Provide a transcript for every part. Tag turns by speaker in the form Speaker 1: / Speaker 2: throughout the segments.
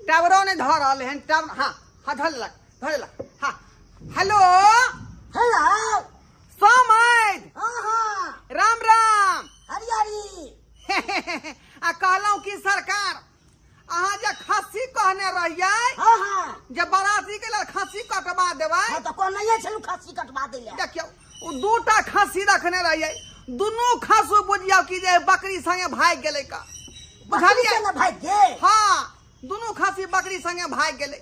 Speaker 1: टावरो नहि धऽ रहल हन टावर। हाँ हाँ, धऽ लेलक धऽ लेलक। हाँ हेलो
Speaker 2: हेलो
Speaker 1: सोमैद।
Speaker 2: हाँ हाँ,
Speaker 1: राम राम।
Speaker 2: हरी हरी।
Speaker 1: आ कहलहुँ कि सरकार अहाँ जे खस्सी कहने रहियै
Speaker 2: हाँ हाँ,
Speaker 1: जे बराती के लेल खस्सी कटवा देबै।
Speaker 2: हाँ तो कहने छलहुँ खस्सी कटवा दै लए।
Speaker 1: देखियौ ओ दूटा खस्सी रखने रहियै, दुनू खसू बुझियौ कि जे बकरी संगे भागि गेलै का,
Speaker 2: बकरी
Speaker 1: बुझलियै?
Speaker 2: संगे भागि गेल?
Speaker 1: हाँ, दुनू खस्सी बकरी संगे भागि गेलै।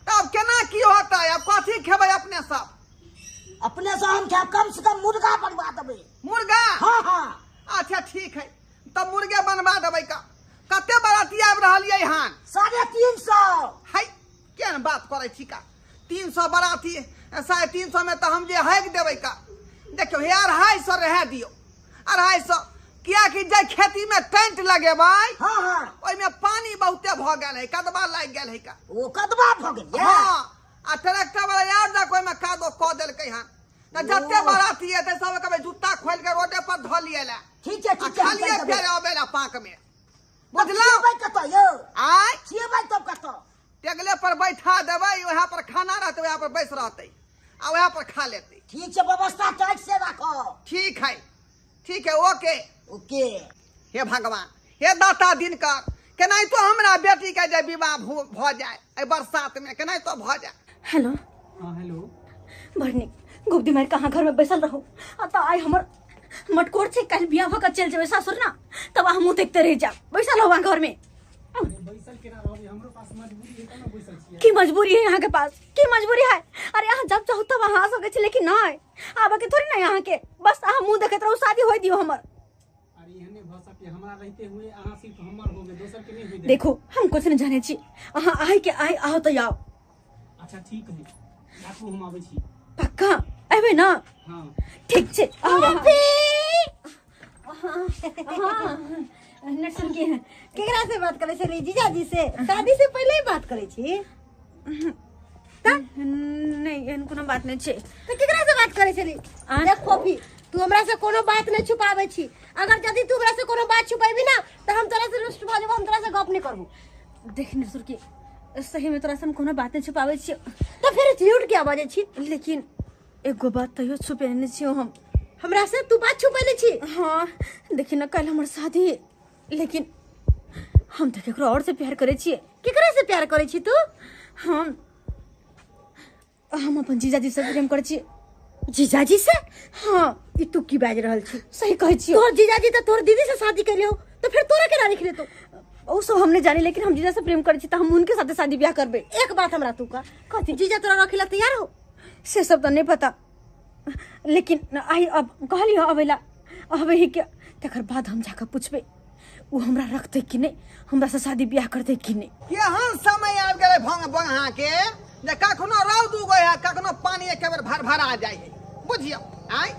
Speaker 1: तब केना की होतै? आब कथी खेबै अपने सब?
Speaker 2: अपने से हम खायब, कम से कम मुर्गा बनवा देबै।
Speaker 1: मुर्गा?
Speaker 2: हाँ हाँ।
Speaker 1: अच्छा ठीक है, तब मुर्गे बनवा देबै। का कते बराती आबि रहल यै हन?
Speaker 2: 350।
Speaker 1: है केहन बात करै छी का, 300 बराती 350 में तऽ हम जे हाकि देबै का। देखियौ हे 250 रहए दियौ, 250, कियाकि जाहि खेती में टेंट लगेबै
Speaker 2: हाँ हाँ,
Speaker 1: ओहिमे पानी बहुते भऽ गेल है, कदबा लागि गेल है का।
Speaker 2: ओ कदबा भऽ गेल यै?
Speaker 1: हाँ, आ ट्रैक्टर वाला यार जा ओहिमे कादो कऽ देलकै हन, तऽ जते बराती एतै सब कहबै जुत्ता खोलि के रोडे पर धऽ लियै लए।
Speaker 2: ठीक छै
Speaker 1: आ
Speaker 2: ठीक छै, हम
Speaker 1: खालिए
Speaker 2: कहि देबै।
Speaker 1: फेर अबै लए पाँक में,
Speaker 2: तब
Speaker 1: बुझलहुँ?
Speaker 2: खिएबै कतऽ यौ?
Speaker 1: आँय,
Speaker 2: खिएबै तब कतऽ?
Speaker 1: टेगले पर बैठा देबै, वएह पर खाना रहतै, वएह पर बैस रहतै आ वएह पर खा लेतै।
Speaker 2: ठीक छै, व्यवस्था टाइट से राखो।
Speaker 1: ठीक है ठीक है, ओके
Speaker 2: ओके।
Speaker 1: हे भगवान, हे दाता दिनकर, केनाहितो हमरा बेटी के जे विवाह भऽ जाय एहि बरसात में, केनाहितो भऽ जाय।
Speaker 3: हेलो।
Speaker 4: हाँ हेलो।
Speaker 3: बड़ नीक, गुप्ती मारि कहाँ घर में बैसल रहू। आ तऽ आइ हमर मटकोर छै, काल्हि बियाह भऽ कऽ चलि जेबै सासुर ना, तब अहाँ मुँह देखते रहि जायब बैसल रहू अहाँ घर में।
Speaker 4: अरे बैसल केना रहबै, हमरो पास मजबूरी है तब ना बैसल छियै।
Speaker 3: की मजबूरी है यहाँ के पास? की मजबूरी है? अरे अहाँ जब चाहू तब अहाँ आ सकै छी, लेकिन नहीं आबऽ के थोड़ी ना अहाँ के, बस अहाँ मुँह देखैत रहू, शादी होय दियौ हमर।
Speaker 4: अरे एहन नहि भऽ सकै, हमरा रहिते हुए अहाँ सिर्फ हमर हो गए, दोसर के नहि होय देबै।
Speaker 3: देखो हम कुछ नहीं जाने छी, अहाँ आइ के आइ आओ तऽ आओ।
Speaker 4: अच्छा ठीक है, राखू हम आबै छी।
Speaker 3: पक्का एबै ना?
Speaker 4: हाँ
Speaker 3: ठीक छै, आउ अहाँ। हाँ, नर्सन के है।
Speaker 5: केकरा से बात करै छली? जीजाजी से? शादी से पहिले ही बात करै छी?
Speaker 3: नहीं एहन कोनो बात नहीं छै।
Speaker 5: तऽ केकरा से बात करै छली?
Speaker 3: आँय?
Speaker 5: देख फोफी, तू हमरा से कोनो बात नहीं छुपाबै छी। अगर यदि तू हमरा से कोनो बात छुपेबी ना तऽ हम तोरा से रुष्ट भऽ जेबो, हम तोरा से गप नहीं करबो।
Speaker 3: देख नसुर के, सही में तोरा से हम कोनो बात नहीं छुपाबै छियै।
Speaker 5: तऽ फिर झूठ किया बजै छी?
Speaker 3: लेकिन एगो बात तैयो छुपेने छियौ हम।
Speaker 5: हमरा से तू बात छुपेले छी?
Speaker 3: हाँ देखी ना, कल हमर शादी, लेकिन हम तऽ केकरो और से प्यार करै छियै।
Speaker 5: केकरा से प्यार करै छी तू?
Speaker 3: हम अपन जीजाजी से प्रेम करै छियै।
Speaker 5: जीजाजी से?
Speaker 3: हाँ।
Speaker 5: ई तू की बाजि रहल छी?
Speaker 3: सही कहै छियौ।
Speaker 5: तोहर जीजाजी तऽ तोहर दीदी से शादी केले हो, तऽ फिर तोरा केना लिख लेतो?
Speaker 3: ओ सब हम नहीं जानी, लेकिन हम जीजा से प्रेम करै छी तऽ हम उनके साथे शादी ब्याह करबै।
Speaker 5: एक बात हमरा तू कह।
Speaker 3: कथी?
Speaker 5: जीजा तोरा रखे ला तैयार हो?
Speaker 3: से सब तऽ नहीं पता, लेकिन आई अब कहलियो अबै ला, अबै ही के तकर बाद हम जाकऽ पूछबै ओ हमरा रखतै कि नहीं, हमरा से शादी ब्याह करतै कि नहीं।
Speaker 1: केहन समय आबि गेलै भंग बंहा के, जे कखनो रौद उगै है, कखनो पानी एके बेर भर भरा जाइ है, बुझियौ। आँय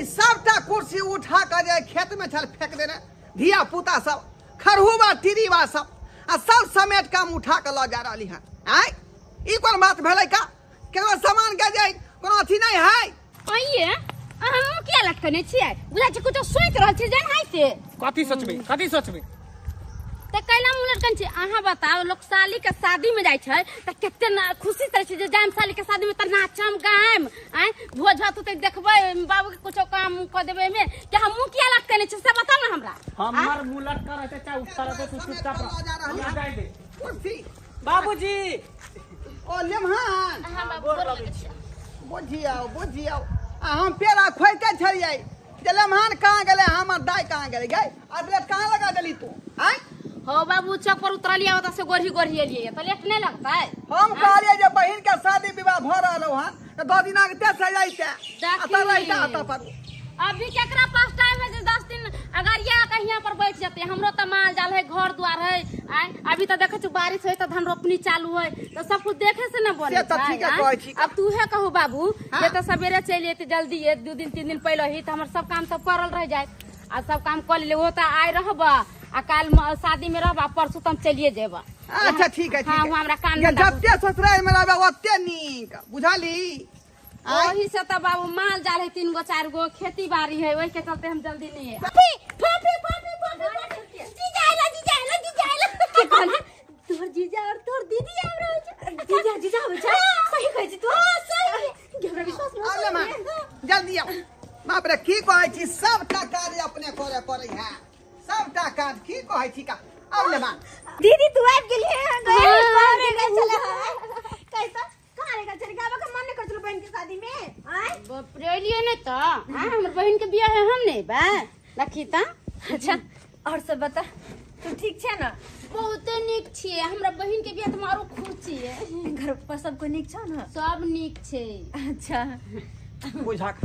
Speaker 1: ई सबटा कुर्सी उठा कऽ जे खेत में छल फेंक देने धिया पुता सब, खरहुबा टिरीबा सब, आ सब समेट कऽ हम उठा कऽ लऽ जा रहली हन। आँय ई कोन बात भेलै का, केकरो सामान के जे कोनो अथी नहीं है?
Speaker 6: आइए अहाँ मुँह किया लटकने छियै? बुझाइ छै कुछो सोचि रहल छियै जान हाय से।
Speaker 4: कथी सोचबै, कथी सोचबै?
Speaker 6: तऽ कैला मुँह लटकन छी? अहाँ बताओ, लोग साली के शादी में जाइ छै तऽ कते ना खुशी से रहै छै जे जायम साली के शादी में तऽ नाचम गायम, आँय भोज भात होतै देखबै, बाबू के कुछो काम कऽ देबै एहिमे, कि अहाँ मुँह किया लटकने छी से बताउ ने हमरा।
Speaker 4: हमर मुँह लटका रहतै चाहे उठता रहतै, तू चुपचाप रह, हमरा जाय दे।
Speaker 1: कुर्सी।
Speaker 4: बाबूजी।
Speaker 1: ओ लेमहान।
Speaker 6: अहाँ बाबू गोर लगै छी।
Speaker 1: बुझियौ बुझियौ, आ हम पेड़ा खोइते छलियै जे लेमहान कहाँ गेलै, हमर दाइ कहाँ गेलै? गै अदरक कहाँ लगा देली तू? आँय
Speaker 6: हो बाबू, चौक पर उतरलियै ओतऽ से गोरही गोरही एलियै तऽ लेट नहि लगतै?
Speaker 1: हम कहलियै जे बहिन के शादी विवाह भऽ रहल हन तऽ 10 दिना के तेज से जैते आ तऽ रहिता अतऽ पर।
Speaker 6: अभी केकरा पास टाइम है जे 10 दिन अगर या कहीं पर बैठ जाते? हमरो तो माल जाल है, घर द्वार है। आय अभी तो देखे छु बारिश है तो धान रोपनी चालू है, तो सब कुछ देखे से ना बोले
Speaker 1: से तऽ
Speaker 6: छै,
Speaker 1: ठीके
Speaker 6: आँय?
Speaker 1: कहै छी।
Speaker 6: अब तू है कहू बाबू,
Speaker 1: हाँ।
Speaker 6: जे तो सवेरे चलि एते जल्दी, 2 दिन 3 दिन पहले ही तो हमर सब काम तो पड़ल रह जाए, आ सब काम कर ले, वो तो आय रहब आ काल शादी में रहब आ परसू तो हम चलिए जेब।
Speaker 1: अच्छा ठीक है, ठीक
Speaker 6: हाँ,
Speaker 1: है।
Speaker 6: हमरा काम
Speaker 1: जे
Speaker 6: धंधा
Speaker 1: जते ससुराल में रहबै ओते नीक, बुझली?
Speaker 6: ओही से तो बाबू माल जाल है 3 गो 4 गो, खेती बाड़ी है, वही के चलते हम जल्दी नहीं है।
Speaker 5: फोफी फोफी फोफी फोफी, जीजा आइला, जीजा आइला, जीजा आइला।
Speaker 3: की कहली?
Speaker 5: तोहर जीजा
Speaker 3: जीजा आबै छै। सही कहै छी तू? हां सही। हमरा विश्वास नहीं।
Speaker 1: आले मां जल्दी आओ। बाप रे की कहै छी, सबटा काज अपने करे पड़ै है, सबटा काज की कहै छी का। आब ले मां।
Speaker 3: दीदी तू आबि गेली है, गए करे गए चले कैसा कहाँ रे चल गाबा के मन नहीं कर चलो बहन के शादी में। आय
Speaker 6: बाप रे एलियै नहि तऽ आय हमर बहिन के बियाह है, हम नहि बा रखी तऽ।
Speaker 3: अच्छा और सब बता, तू ठीक छै ना?
Speaker 6: बहुते नीक छियै, हमरा बहिन के बियाह तऽ आरो खुश छियै।
Speaker 3: घर पर सब कोई नीक छौ ना?
Speaker 6: सब नीक छै।
Speaker 3: अच्छा
Speaker 1: बुझक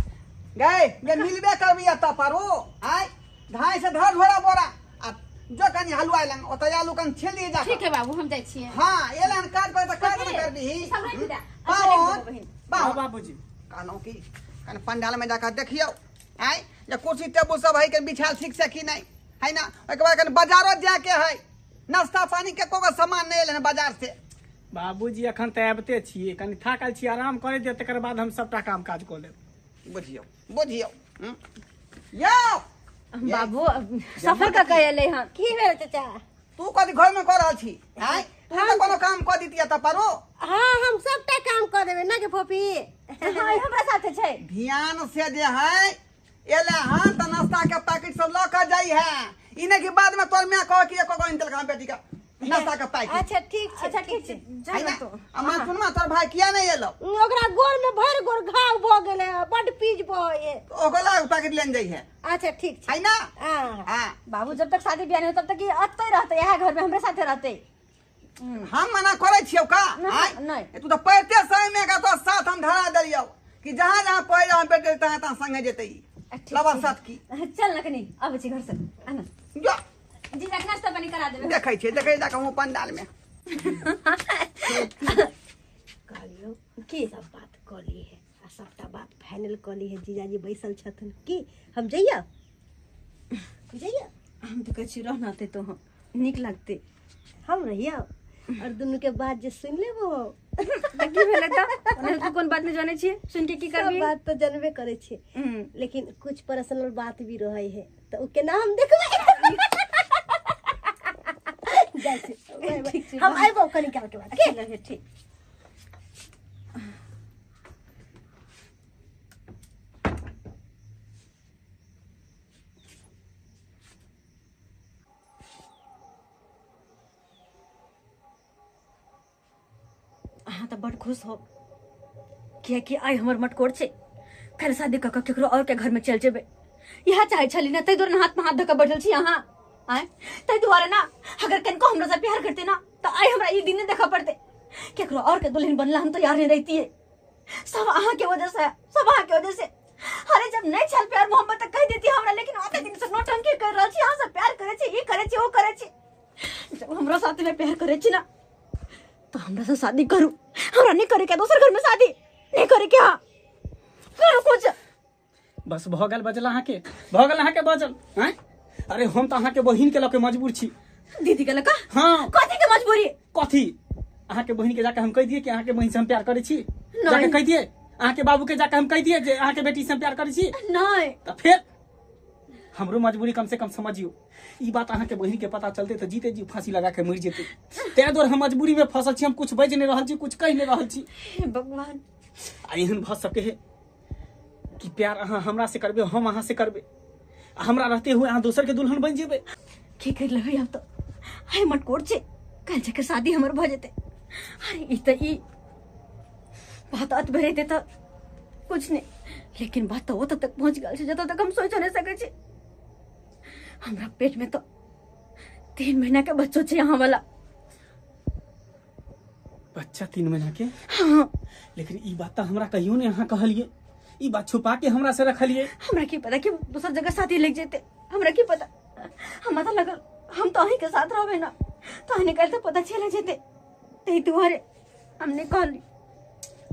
Speaker 1: गए गे मिलबे करबी एतऽ पर ओ आय धाय से धर झोरा बोरा आ जो कनी हलुआ लंग ओतऽ आलू कन छील दिए जा।
Speaker 6: ठीक है बाबू हम जाइ छियै।
Speaker 1: हां एलन काज पर तऽ काज न करबी।
Speaker 3: सब राखि दे।
Speaker 1: पावन
Speaker 4: हाँ बाबूजी
Speaker 1: कहलहुँ कि कनि पंडाल में जाकर देखियौ आय जे कुर्सी टेबुल सब है के बिछायल ठीक से कि नहीं है ना। ओहिके बाद कनि बाजारो जाके है, नाश्ता पानी के कोनो सामान नहीं एलै बाजार से।
Speaker 4: बाबूजी अखन तऽ आबिते छियै, कनि थाकल छी, आराम करे दिअ, तकर बाद हम सबटा काम काज कऽ लेब।
Speaker 1: बुझियौ बुझियौ यौ
Speaker 3: बाबू सफर कऽ के एलै हन।
Speaker 5: की भेल चाचा?
Speaker 1: तू कथी घर में कऽ रहल छी आय? तू तऽ कोनो काम कऽ दितियै तऽ परो।
Speaker 5: हाँ हम सबटा काम कऽ देबै ना के फोफी।
Speaker 3: हाँ हमरा साथे छै।
Speaker 1: ध्यान से जे है एले हन तऽ नाश्ता के पैकेट सब लऽ कऽ जाइ है, ई नहि कि बाद में तोर माय कह कि एको गो देलक हम बेटी के नाश्ता के पैकेट।
Speaker 5: अच्छा ठीक छै।
Speaker 3: अच्छा ठीक छै जा
Speaker 1: है ना?
Speaker 3: तो।
Speaker 1: आ मां सुनमा तोर भाई किया नहीं एलो?
Speaker 5: ओकरा गोर में भरि गोर घाव भऽ गेलै, बड पीज बहै।
Speaker 1: ओकरा लग पैकेट लेने जाइ है।
Speaker 5: अच्छा ठीक छै
Speaker 1: है ना?
Speaker 5: हाँ
Speaker 1: हाँ
Speaker 3: बाबू जब तक शादी ब्याह नहीं हो तब तक ई अतै रहतै, इएह घर में हमरे साथे रहतै।
Speaker 1: हम मना करै छियौ का?
Speaker 3: नहीं।
Speaker 1: तू तऽ पढ़ते समय में का तो साथ हम धरा देलियौ कि जहाँ जहाँ पढ़ हम बेटे तहाँ तहाँ संगे जेतै। लबा साथ की
Speaker 3: चल ना कनी आबै छी घर से आना।
Speaker 1: जो
Speaker 3: जीजा के नाश्ता पानी करा देबै।
Speaker 1: देखै छियै देखै जा कहूँ पंडाल में।
Speaker 5: कहलियौ की सब बात कऽ ली है आ सबटा बात फाइनल कऽ ली है। जीजाजी बैसल छथिन की हम जइयो जइयो?
Speaker 3: हम तऽ कहै छी रहना ते तो हम नीक लगतै।
Speaker 5: हम रहियो और दुनू के बात जे सुन लेबो।
Speaker 3: तऽ की भेलै तऽ ओना तू कोन बात नहि जानै छियै, सुन के की
Speaker 5: सब
Speaker 3: करबी?
Speaker 5: बात तो जानबे करै छियै, लेकिन कुछ पर्सनल बात भी रहै है तऽ ओ केना हम देखबै। जाइ छी, बाय बाय।
Speaker 3: ठीक छै,
Speaker 5: हम अयबो कनी काल के बाद।
Speaker 3: ठीक ठीक। अहाँ तऽ बड़ खुश हो कियाकि आइ हमर मटकोर छै, काल्हि शादी कऽ कऽ केकरो और के घर में चलि जेबै, इएह चाहै छली ना, ताहि दुआरे हाथ में हाथ धऽ कऽ बैठल छी अहाँ। आँय ताहि दुआरे ना अगर कनिको हमरा से प्यार करते ना तऽ आइ हमरा ई दिन नहि देखऽ पड़तै। केकरो और के दुल्हन बनला हम तैयार नहीं रहितियै, सब अहाँ के वजह से, सब अहाँ के वजह से। अरे जब नहीं छल प्यार मोहब्बत तऽ कहि देती हमरा, लेकिन ओते दिन से नौटंकी कर रहल छी, अहाँ से प्यार करै छी, ई करै छी, ओ करै छी। जब हमरा साथ में प्यार करै छी ना तो हमरा से शादी करू, हमरा नहीं करे के दोसर घर में शादी नहीं करे के। हाँ करू कुछ।
Speaker 4: बस भऽ गेल बजल अहाँके, भऽ गेल अहाँके बजल। आँय अरे हम तऽ अहाँके बहिन के लऽ के मजबूर छी।
Speaker 3: दीदी के लऽ कऽ?
Speaker 4: हाँ।
Speaker 3: कथी के मजबूरी?
Speaker 4: कथी? अहाँके बहिन के जाके हम कहि दिए कि अहाँके बहिन से हम प्यार करै छी? जाके कहि दिए अहाँके बाबू के, जाके हम कहि दिए जे अहाँके बेटी से हम प्यार करै छी?
Speaker 3: नहीं।
Speaker 4: तऽ फेर हमरो मजबूरी कम से कम समझियो। ई बात अहाँके बहिन के पता चलते तऽ जीते जी फांसी लगा के मरि जेतै। ताहि दुआरे हम मजबूरी में फंसल छी, हम कुछ बाजि नहि रहल छी, कुछ कहि नहि रहल छी।
Speaker 3: हे भगवान।
Speaker 4: आ एहन भऽ सके है कि प्यार अहाँ हमरा से करबै, हम अहाँ से करबै, आ हमरा रहते हुए अहाँ दोसर के दुल्हन बनि जेबै।
Speaker 3: की कर लेबै आब तऽ आइ मटकोर छै, काल्हि जाके शादी हमर भऽ जेतै। अरे ई तऽ ई बात अत भरे तऽ कुछ नहीं, लेकिन बात तऽ ओतऽ तक पहुँच गेल छै जतऽ तक हम सोचि नहि सकै छी। हमरा पेट में तो 3 महीना के बच्चो छै यहाँ वाला
Speaker 4: बच्चा 3 महीना के?
Speaker 3: हाँ।
Speaker 4: लेकिन ई बात तऽ हमरा कहियो नहीं अहाँ कहलिए, ई बात छुपा के हमरा से रखलिए।
Speaker 3: हमरा की पता कि दोसर जगह शादी लग जेते, हमरा की पता। हमरा तऽ लगल हम तो अहीं के साथ रहबे ना, तो अहीं निकल तो पता चल जेते, ताहि दुआरे हमने कहली।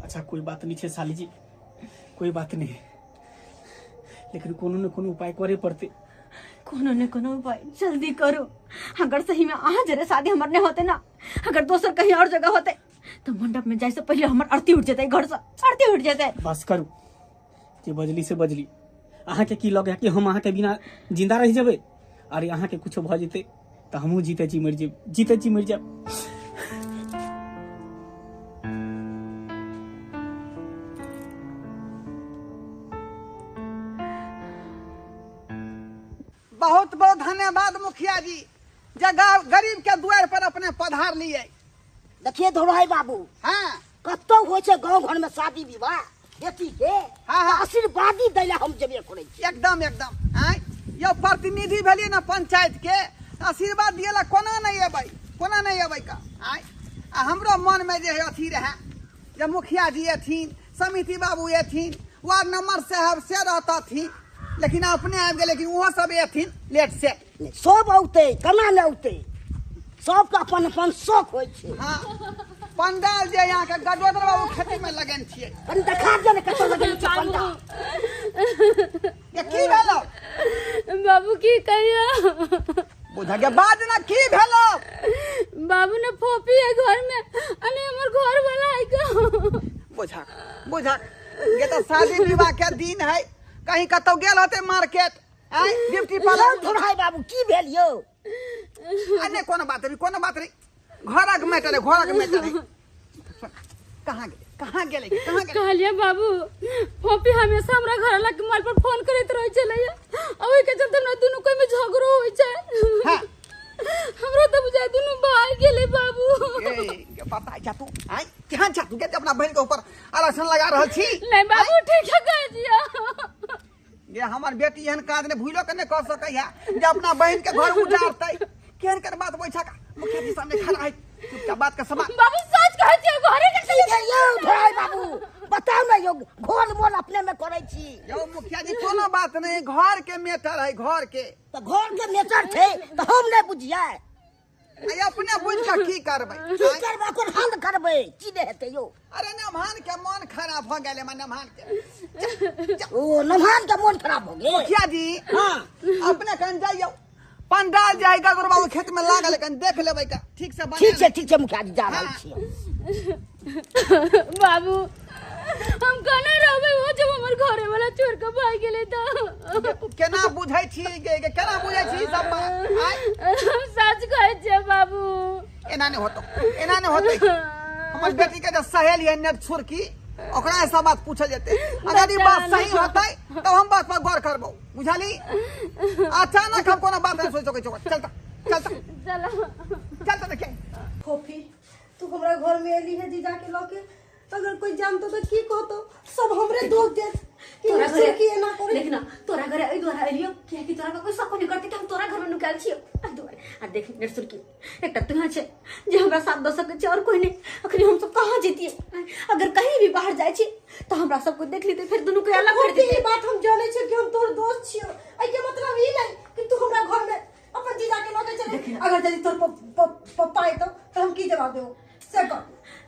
Speaker 4: अच्छा कोई बात नहीं है साली जी, कोई बात नहीं, लेकिन कोनो न कोनो उपाय करे पड़ते।
Speaker 3: कोनो न कोनो उपाय जल्दी करो। अगर सही में अहाँ जरे शादी हमर नहीं होते ना, अगर दोसर कहीं और जगह होते तो मंडप में जाए से पहले हमर आरती उठ जेते, घर से आरती उठ जेते।
Speaker 4: बस करू जे बजली से बजली। अहाँ के की लगे कि हम अहाँ के बिना जिंदा रह जेबै? अरे अहाँ के कुछो भ जेते त हमहूँ जीते जी मरि जेब, जीते जी मरि जाब।
Speaker 1: बहुत बहुत धन्यवाद मुखिया जी, जे गरीब के दुआर पर अपने पधार लिए।
Speaker 2: देखिए धोराई बाबू,
Speaker 1: हाँ,
Speaker 2: कतौ होइ छै गाँव घर में शादी विवाह बेटी के,
Speaker 1: हाँ, हाँ।
Speaker 2: तऽ आशीर्वादी दै लए हम जेबे करै छी।
Speaker 1: एकदम एकदम। आँय यौ, प्रतिनिधि भेलियै ने पंचायत के, आशीर्वाद दिए ला कोना नहीं अबै, कोना नहीं अबै का। आँय, आ हमरो मन में जे है अथी रहे जे मुखिया जी एथिन, समिति बाबू एथिन, वार्ड नंबर साहब से रहतथिन, लेकिन अपने आबि गेलै, लेकिन ओहो सब एथिन लेट से।
Speaker 2: नहि, सब औतै, केना नहि औतै, सबके अपन अपन शौक होइ छै।
Speaker 1: हाँ, पंडाल जे यहाँ के गजोदर बाबू खेती में लगेन छियै।
Speaker 2: कनि देखा दिअ ने कतऽ लगेने छै पंडाल।
Speaker 1: ये की भेलो
Speaker 6: बाबू? की कहियो
Speaker 1: बुझा के बाद ना की भेलो
Speaker 6: बाबू? ने फोपी है घर में अने हमर घर वाला है का।
Speaker 1: बुझा बुझा, ये तो शादी विवाह के दिन है, कहीं कतौ गेल होते मार्केट, आय ब्यूटी पार्लर।
Speaker 2: धोराई बाबू, की भेल यौ?
Speaker 1: आ नहीं, कोनो बात नहीं, कोनो बात नहीं, घरक मैटर है, घरक मैटर है। कहाँ गेले, कहाँ गेले, कहाँ गेले?
Speaker 6: कहलिए बाबू, फोपी हमेशा हमरा घर वाला के मोबाइल पर फोन करैत रहै छलैया, आ ओहि के चलते हमरा दुनू कोई में झगड़ो होइ छै।
Speaker 1: हाँ।
Speaker 6: हमरा तऽ बुझाय दुनू भाग गेलै बाबू।
Speaker 1: ए, के पता है तू, आय केहन छा तू के अपना बहन के ऊपर आरक्षण लगा रहल छी?
Speaker 6: नहीं बाबू, ठीक है कह दिया।
Speaker 1: ये हमर बेटी एहन काज ने भूलो के नहीं कर सकै है जे अपना बहन के घर उजाड़तै। केहन केहन बात बैठा का मुखिया जी सामने खड़ा है, चुपचाप बात के समाप्त।
Speaker 6: बाबू, सच कहै छियै, घरे के
Speaker 2: की भेल यौ धोराई बाबू? बताउ ने यौ, घोल मोल अपने में करै छी।
Speaker 1: यौ मुखिया जी, कोनो बात नहीं, घर के मैटर है, घर के।
Speaker 2: तऽ घर के मेटर छै तऽ हम नहि बुझियै?
Speaker 1: आ अपने बुझ के की करबै?
Speaker 2: की करबै, कोन हल करबै, की नहि हेतै यौ?
Speaker 1: अरे नमहान के मन खराब हो गेलै, मन नमहान के।
Speaker 2: ओ नमहान के मन खराब हो गेल।
Speaker 1: मुखिया जी,
Speaker 2: हाँ,
Speaker 1: अपने कन जाइयौ, पंडाल जाय गगुर बाबू खेत में लागल, कन देख लेबै का ठीक से बना।
Speaker 2: ठीक छै, ठीक छै मुखिया जी, जा रहल
Speaker 1: हाँ।
Speaker 2: छी।
Speaker 6: बाबू, हम केना रहबै ओ जब हमर घरे वाला छोड़ के भाग गेलै तऽ?
Speaker 1: तू केना बुझै छी गे, गे केना बुझै छी ई सब बात? आँय?
Speaker 6: हम सच कहै छियै बाबू।
Speaker 1: एना नहि होतो, एना नहि होतै। हमर बेटी के जे सहेली है नेट छुरकी, ओकरा सब बात पूछल जेतै। अगर ई बात सही होतै तऽ हम बात पर गौर करबौ, बुझली? अचानक हम कोनो बात नहीं सोच सकै छियै। चलता चलता।
Speaker 6: चलो।
Speaker 1: चलता, देखिए।
Speaker 5: फोफी, तू हमरा घर में एली है जीजा के लके, अगर कोई जानतो तो की कहतो? सब हमरे दोष देत कि
Speaker 3: तोरा घरे
Speaker 5: की एना करे।
Speaker 3: देख ना, तोरा घरे एहि दुआरे एलियो कियाकि तोरा पर कोई शक नहीं करते कि हम तोरा घर में नुकायल छियो एहि दुआरे। आ देख नेट की, एकटा तू छै जे हमरा साथ दऽ सकै छै, और कोई नहीं। अखनी हम सब कहाँ जैतियै? अगर कहीं भी बाहर जाइ छी तऽ हमरा सब कोई देख लेतै, फेर दुनू के अलग कर
Speaker 5: फोफी, ई
Speaker 3: देतै।
Speaker 5: बात हम जानै छियै कि हम तोर दोस्त छियो, एहि के मतलब ई नहीं कि तू हमरा घर में अपन जीजा के लके चले। अगर यदि तोर पप्पा एतो तऽ हम की जवाब देबो से कह।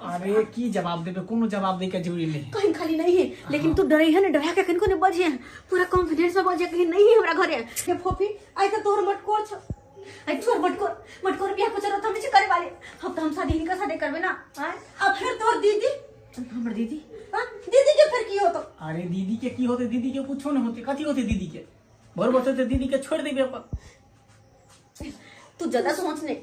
Speaker 4: अरे की जवाब देबे, कोनो जवाब दे के जरूरी नहीं।
Speaker 3: कहीं खाली नहीं है, लेकिन तू डरे है ना, डरा के कहीं को नहीं बजे, पूरा कॉन्फिडेंस में बजे, कहीं नहीं है हमरा घरे।
Speaker 5: के फोफी, आइ तऽ तोहर मटकोर छौ।
Speaker 3: आई छोड़, मटकोर मटकोर बियाह कुछ जरूरत हम करे वाले, हम तो हम शादी हिनका साथे करबे ना। आय?
Speaker 5: आ फिर तोहर दीदी?
Speaker 3: हमर दीदी?
Speaker 5: हाँ, दीदी के फिर की होतो?
Speaker 4: अरे दीदी के की होते? दीदी के कुछो नहीं होते। कथी होते दीदी के? भर बचते दीदी के छोड़ देबे अपन।
Speaker 3: तू ज्यादा सोच नहीं,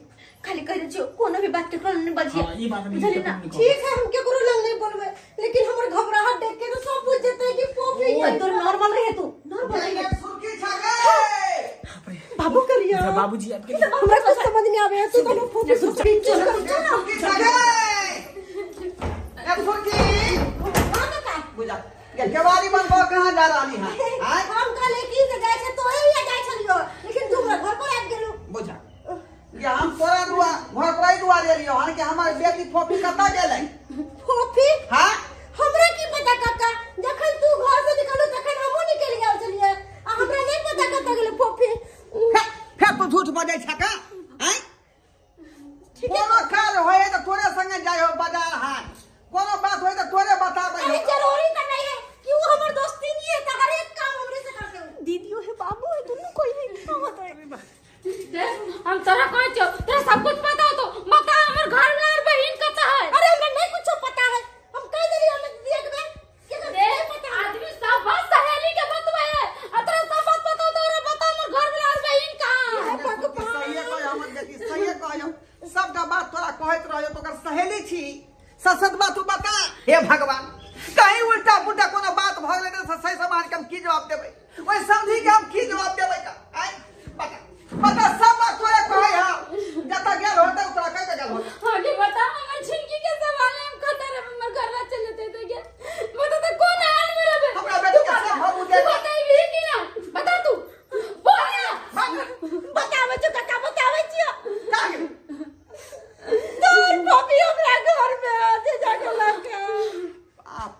Speaker 3: खाली कह दे छियो, कोनो भी बात केकरो नहीं बजिए।
Speaker 4: हाँ, ई बात नहीं।
Speaker 3: बुझली ना?
Speaker 5: ठीक है, हम केकरो लग नहीं बोलबे, लेकिन हमर घबराहट देख के तो सब बुझ जेते कि फोफी।
Speaker 3: ओ तोर नॉर्मल रहे, तू नॉर्मल रहे।
Speaker 1: सुर्खी छा गए।
Speaker 5: बाबू करिया।
Speaker 4: अच्छा, बाबूजी आपके
Speaker 5: हमरा कुछ समझ नहीं आवे, तू तो फोफी सुर्खी।
Speaker 1: सुर्खी छा गए, ए सुर्खी।
Speaker 5: हां काका।
Speaker 1: बुझा ये केवाड़ी बंद कऽ कहाँ जा रहली है? आँय?
Speaker 5: हम कहले की जे जाइ छै तो ही जाइ छलियो, लेकिन तू हमरा घर पर आबि गेलू।
Speaker 1: बुझा ये, हम तोरा दुआ घर पर ही दुआरे एलियो हन कि हमर बेटी फोफी कतऽ गेलै?
Speaker 5: फोफी?
Speaker 1: हाँ।
Speaker 5: हमरा की पता काका, जखन तू घर से निकलू तखन हमहूँ निकलि गेल छलियै, आ हमरा नहीं पता कतऽ गेलै फोफी।
Speaker 1: फेर तू झूठ बजै छ का? आँय, कोनो काज होय है तऽ तोरे संगे जाइ हो बाजार हाट, कोनो बात होय तऽ तोरे बताबै
Speaker 5: अरे
Speaker 1: हो।
Speaker 5: जरूरी तो नहीं है कि वो हमर दोस्ती नहीं है तो हर एक काम हमरे से करते हो।
Speaker 3: दीदियो है, बाबू है, दोनों कोई है, क्या होता है?
Speaker 6: देख, हम तोरा कहै छियौ, तोरा सब कुछ पता होतो, बता हमर घर में और बहिन कतऽ है?
Speaker 5: अरे हमरा नहीं कुछ पता है, हम कह देली हम देख बे कि अगर नहीं पता है।
Speaker 6: आदमी सब बात सहेली के बतबै है, आ तोरा सब बात पता होतो, तोरा बता हमर घर में और बहिन कहाँ है?
Speaker 1: सहिए कहियो हमर बेटी, सहिए कहियो। सबटा बात तोरा कहैत रहियो, तो ओकर सहेली छी, ससत बात तू बता। हे भगवान, कहीं उल्टा पुल्टा कोनो बात भऽ गेलै तऽ सही समाज के हम की जवाब देबै? ओहि समझी के हम की जवाब देबै? का आय बता।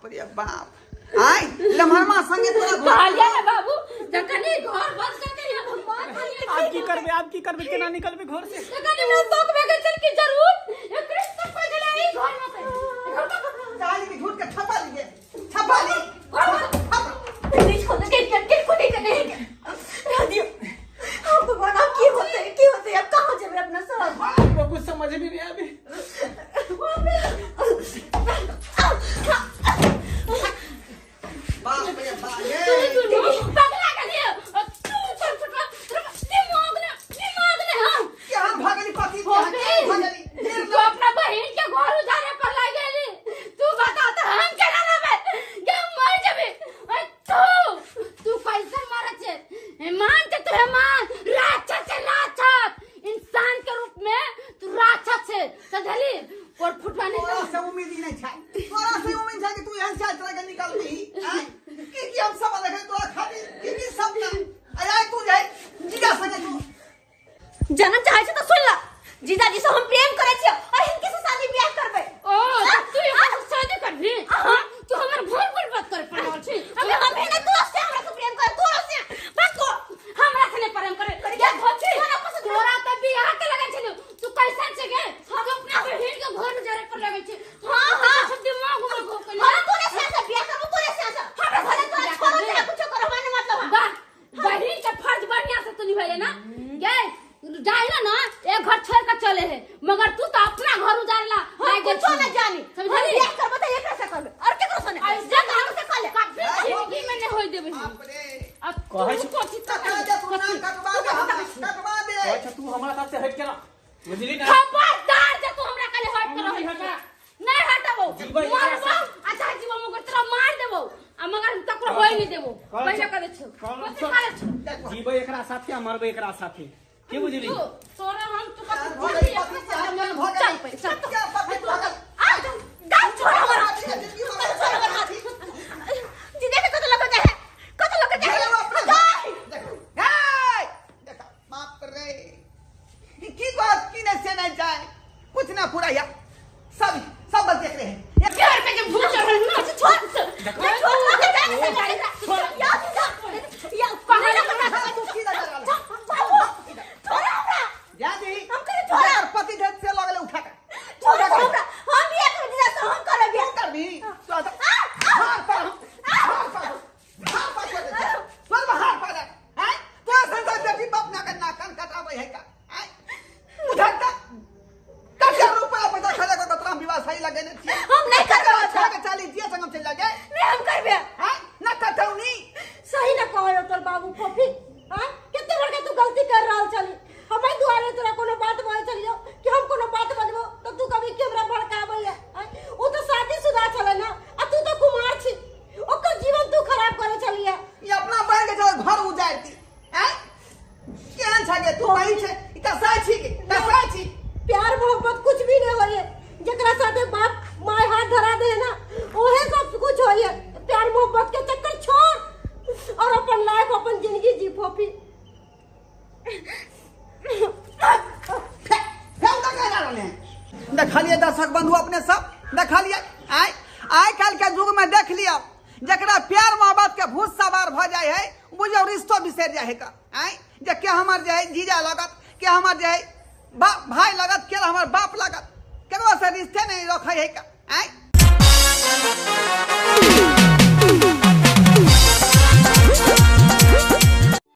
Speaker 1: बाप रे बाप आय लम्हरमा संगे तोरा
Speaker 6: कहलियै ने बाबू तऽ कनी घर बंद करके हम बात करियै।
Speaker 4: आब की करबै, आब की करबै, केना निकलबै घर से?
Speaker 6: तऽ कनी हमरा शौक भए गेल छल कि जरूर एकरे सब पैघ गेलै ई घर में से।
Speaker 1: चाली के झूठ के छपा लीजिए, छपा ली।
Speaker 3: नहीं छोड़ के के के को नहीं करने रह दियो। हाँ भगवान, अब की होते, की होते, अब कहाँ जेबै अपना सब?
Speaker 4: हमरा कुछ समझ में नहीं आबे।
Speaker 1: बाप रे बाप ये।
Speaker 6: पगला गेलियै तू छोड़ छोड़ दिमाग ने, दिमाग ने। हाँ
Speaker 1: के हम भगली पति के
Speaker 6: हो
Speaker 1: हम
Speaker 6: गई।
Speaker 1: भगली।
Speaker 6: तू अपना बहन के घर उजारे पर लग गेली। तू बता त हम केना रहबै? के हम मर जेबै? अरे तू तू कैसे मरे छे? हेमान के तू हेमान राक्षस छे, राक्षस इंसान के रूप में तू राक्षस छे, समझली? और फुटवा नहीं।
Speaker 1: तोरा से उम्मीद ही नहीं छै, तोरा से उम्मीद छै कि तू एहन चाल चला के निकलबी। आय की की हम सब देखे तोरा खाली की की सब ना आय तू जाय जीजा संगे तू
Speaker 3: जनम चाहे छै त सुन ल, जीजाजी से हम प्रेम करै छियै और हिनके से शादी ब्याह करबै।
Speaker 6: ओ त तू एकर से शादी करबी? हाँ, तू हमर भूल भूल बात करे पड़ल छी।
Speaker 3: अबे हम हे ना तू से हमरा से प्रेम कर, तू से बस को
Speaker 6: हमरा से नहीं प्रेम करे
Speaker 3: करे
Speaker 6: क्या धोती
Speaker 3: तोरा पसंद
Speaker 6: तोरा त बियाह के लगन छलियो। तू कैसन छे गे? तू अपना बहिन के घर में जारे पर लगन छी।
Speaker 3: हाँ, हाँ।
Speaker 6: सब दिमाग उमाग हो गेल।
Speaker 3: हम तोरे से से ब्याह करबो, तोरे से से
Speaker 6: हमरा
Speaker 3: भले
Speaker 6: से
Speaker 3: तोरा
Speaker 6: बियाह
Speaker 3: छोड़ो
Speaker 6: करबे।
Speaker 3: चाहे कुछो करो, हमरा नहीं मतलब है।
Speaker 6: वाह, बहिन के फर्ज बढ़िया से तू निभैले ना गे। जाइला ना एक घर छोड़ के चले है, मगर तू तो अपना घर उजारला।
Speaker 3: हम कुछो ना जानी। हम
Speaker 6: समझली?
Speaker 3: बियाह करबो त एकरा से करबे और केकरो से नहीं।
Speaker 6: ऐसे
Speaker 3: जा हमरा से कर ले।
Speaker 6: कभी जिंदगी में नहीं होई देबे।
Speaker 1: बाप रे
Speaker 6: अब
Speaker 4: कहै
Speaker 6: तू
Speaker 4: छी-
Speaker 6: कोची
Speaker 1: कटा दे तू ना, कटवा दे हमरा, कटवा दे।
Speaker 4: अच्छा तू हमरा साथ से हट के रह, बुझली ना?
Speaker 6: खबरदार जे तू हमरा काले हट के
Speaker 4: नहीं
Speaker 6: रह।
Speaker 4: हटा।
Speaker 6: नहीं हटबो,
Speaker 4: जीबै एकरा
Speaker 6: मारबो। अच्छा जीबो, मगर तोरा मार देबो आ मगर हम तकरो होय नहीं देबो।
Speaker 4: कौन
Speaker 6: पहिले
Speaker 4: छौ?
Speaker 6: कह दे छौ।
Speaker 4: कौन
Speaker 6: कथी
Speaker 4: छौ?
Speaker 6: करै छौ?
Speaker 4: जीबै एकरा साथे आ मरबै एकरा साथे, की बुझली?
Speaker 6: तू तोरा हम तू कथी
Speaker 1: भऽ गेलै, पति के हम भऽ गेलै।
Speaker 6: चल पहिले चल।
Speaker 1: क्या पति भऽ गेलै?
Speaker 3: आ गाल छोड़ हमरा,
Speaker 1: जिंदगी भऽ
Speaker 3: गाल छोड़ हमरा हाथ। जीजा के कत लग जाए है, कत लग जाए है?
Speaker 1: गेलै। देखो, हे, देखो, बाप रे ई की बात की नहीं से नहीं जाए कुछ ना पूरा या सब सब बस देख रहे हैं।
Speaker 6: प्यार पे जब भूत चढ़ल ना
Speaker 3: छोड़ छोड़ छोड़ लग जाए से या जीजा या कहां लग जा
Speaker 1: तू की लगा रहल है?
Speaker 3: बाबू छोड़ हमरा।
Speaker 1: जा दी
Speaker 3: हम कहे छोड़।
Speaker 1: यार पति धन से लगले उठा के
Speaker 3: छोड़ हमरा, हम बियाह करब जीजा से, हम करब बियाह।
Speaker 1: करबी तो हार पर हम हार पर हार पर छोड़ दे, छोड़ हार पर हैं तो संसार बेटी बाप ना करना कान कटाबै है का हैं उठा के कट रुपया पैसा खा को तोरा विवाह सही लगे ने छियै।
Speaker 3: हम नहीं करबै।
Speaker 1: छह के चाली जिया संगम चल जाए।
Speaker 3: नहीं हम करबे।
Speaker 1: हैं ना कटौनी
Speaker 5: सही ना कहो तोर बाबू फोफी। हां कते बड़का तू गलती कर रहल छली। हमारे दुआरे तोरा कोनो बात बोले छलियो कि हम कोनो बात बजबो त तू कभी के हमरा भड़काबै है? ओ तो शादीशुदा छले ना आ तू तो कुमार छी, ओकर जीवन तू खराब करे छलिए।
Speaker 1: ये अपना बहन के चल घर उजाड़ दी हैं केहन छगे तू बहिन छे ई कसाई छी के कसाई छी।
Speaker 5: प्यार मोहब्बत कुछ भी नहीं होइए, जकरा साथे बाप my हाथ धरा दे ना ओहे सब कुछ होइए। प्यार मोहब्बत के चक्कर छोड़ और अपन लाइफ अपन जिंदगी जी फोफी।
Speaker 1: देखलिए दर्शक बंधु अपने सब देखलिए आय आइ काल्हि के युग में देख लियो जकरा प्यार मोहब्बत के भूत सवार भ जाए है बुझियो रिश्तो बिसरि जाए है का आय जे के हमर जे है जीजा लगत, के हमर जे है बाप भाई लगत, के हमर बाप लगत, केकरो से रिश्ते नहीं रखे है का।